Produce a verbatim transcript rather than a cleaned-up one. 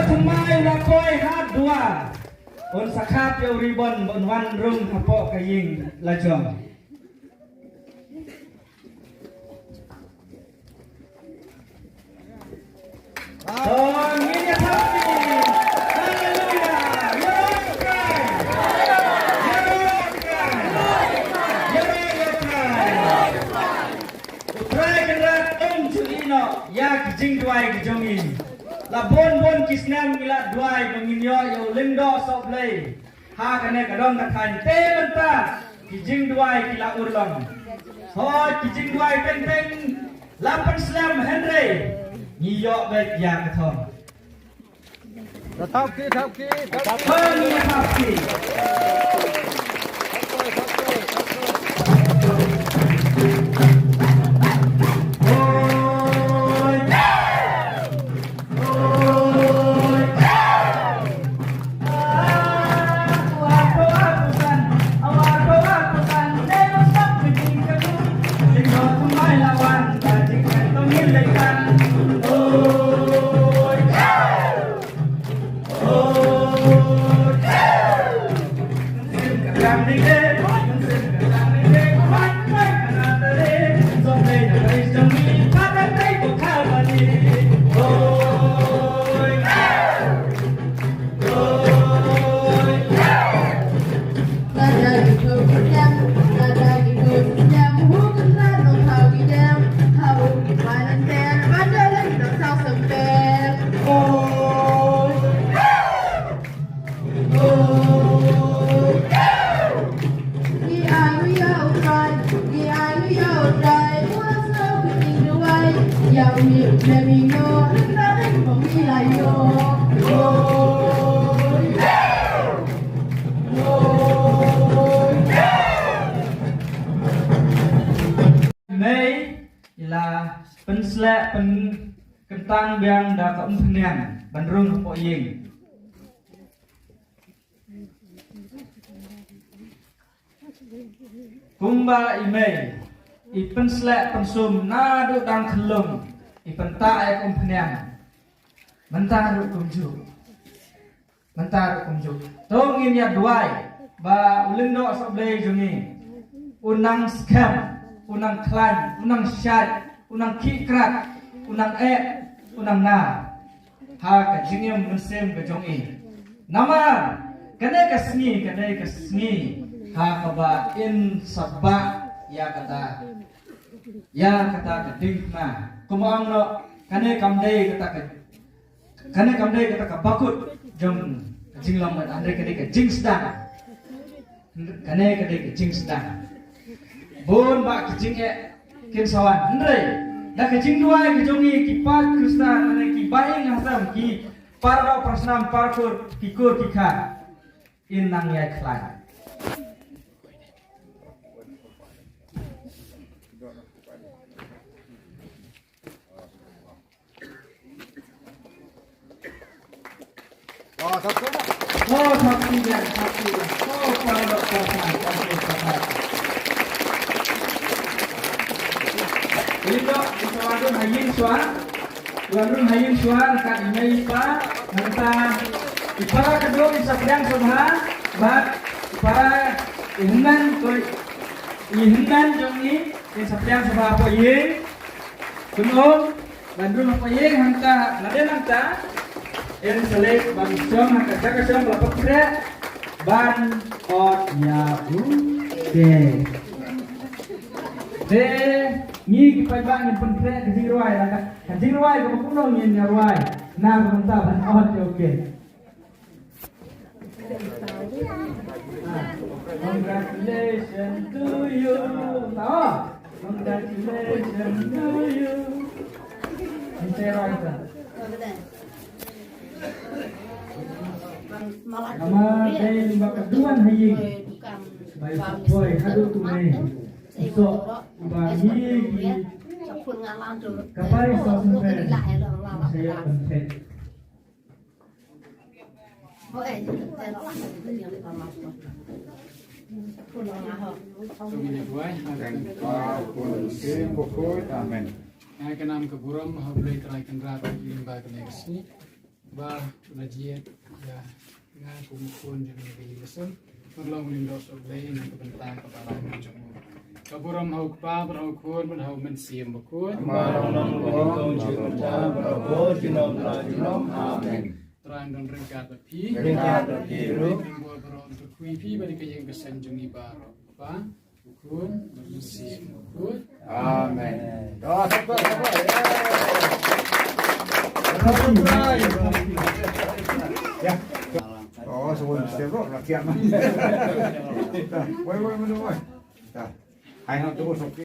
Thymmai u la poi ha duwar. Un sa khap ïa u ribbon ba un wan rung hapoh ka ïing la jong. To ngin ïa thap kti. Haleluya. Ïaroh ïa u Trai. Ïaroh ïa u Trai. Ïaroh ïa u Trai. U Trai Kynrad un ju ïehnoh ïa ki jingduwai ki jong ngi. La bun bun ki snem ngi la duwai ba ngin ïoh ïa u lyngdoh sohblei ha kane ka dong ka thaiñ, te mynta ki jingduwai ki la urlong. Hooid, ki jingduwai teng teng la pynslem, hynrei ngi ïoh beit ïa ka thong. Thap ki, thap ki, thap ki. Thap ki, thap ki. Hooid. Mei, i la pynsleh pynkyntang biang da ka umphniang ban rung hapoh ïing. Kumba i mei i pynsleh pynsum naduh dang khyllung, i pyntah ïa ka umphniang. Mynta ruh kumjuh. Mynta ruh kumjuh. To ngin ïa duwai ba u lyngdoh sohblei jong ngi u nang skhem, u nang khlaiñ, u nang shait, u nang khih krat, u nang eh, u nang nar ha ka jingim mynsiem ka jong i. Namar kane ka sngi, kane ka sngi ha kaba in sa bah ïa kata, ïa kata ka diengphna. Kumba ong noh, kane kam dei kata ka, kane kam dei kata ka bakut jong ka jinglong, hynrei ka dei ka jingsdang. Kane ka dei ka jingsdang. Bun bah ki jingeh kin sa wan, hynrei da ka jingduwai ka jong ngi ki paid Khristan, lane ki bahaïing hasem, ki para doh para snam, para kur, ki kur ki kha, in nang ïai khlaiñ. Oh, thap shuh. Oh, thap shuh ïa, thap shuh ïa. Oh, para doh para snam, para doh para snam. Ïa, to, ïa, to, wan rung ha ïing shuwa. Wan rung ha ïing shuwa, ryngkat i mei i pa. Nangta i para khadduh in sa pdiang sngewbha bad i para i hynmen, to, i hynmen jong ngi in sa pdiang sngewbha hapoh ïing. Kumno? Ban rung hapoh ïing hangta, lada nangta in sa leit ban shong ha ka jaka shong ba la pynkhreh ban ot ïa u Blei. Te ngi ki paidbah ngin pynkhreh ka jingrwai, la ka, ka jingrwai kaba kumno ngin ïa rwai na ka bynta ban ot ïa u Blei. Congratulations to you. Oh, congratulations to you. Ni saya rasa. Nama dei ba ka duwan ha ïing. Bai sa poi haduh tu mei. Isok ba ngi ki ka pai sa sumpen. Saya pentek. Amen. Nga ai ka nam ka burom ha U Blei Trai Kynrad lyngba kane ka sngi. Ba la jied ïa nga kum u khun jong kane ka ïing ka sem ban long u lyngdoh sohblei na ka bynta ka balang jong u. Ka burom ha u Kpa bad ha u Khun bad ha u Mynsiem Bakhuid. Kumba long ha kaba nyngkong, sha khyndiat bad ha ka por junom la junom. Amen. Trai un don ryngkat bad phi. Ryngkat bad phi ruh. Ïa ka bor baroh un kyrkhu ïa phi bad ïa ka ïing ka sem jong ngi baroh. Kpa, u Khun bad u Mynsiem Bakhuid. Amen. Doh, sabar, sabar. Ya. Oh, semua mesti roh lagi aman. Woi, woi, woi, woi. Dah. Hai, hang terus, okey.